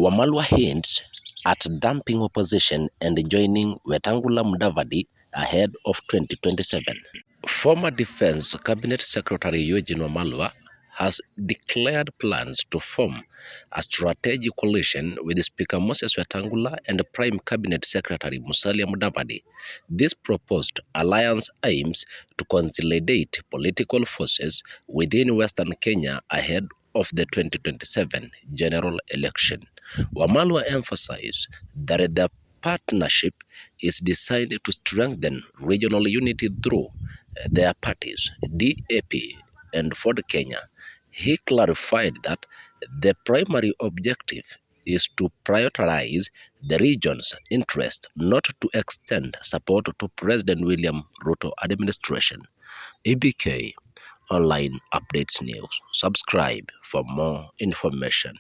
Wamalwa hints at dumping opposition and joining Wetangula Mudavadi ahead of 2027. Former Defense Cabinet Secretary Eugene Wamalwa has declared plans to form a strategic coalition with Speaker Moses Wetangula and Prime Cabinet Secretary Musalia Mudavadi. This proposed alliance aims to consolidate political forces within Western Kenya ahead of the 2027 general election. Wamalwa emphasized that the partnership is designed to strengthen regional unity through their parties, DAP and Ford Kenya. He clarified that the primary objective is to prioritize the region's interest, not to extend support to President William Ruto administration. ABK Online Updates News. Subscribe for more information.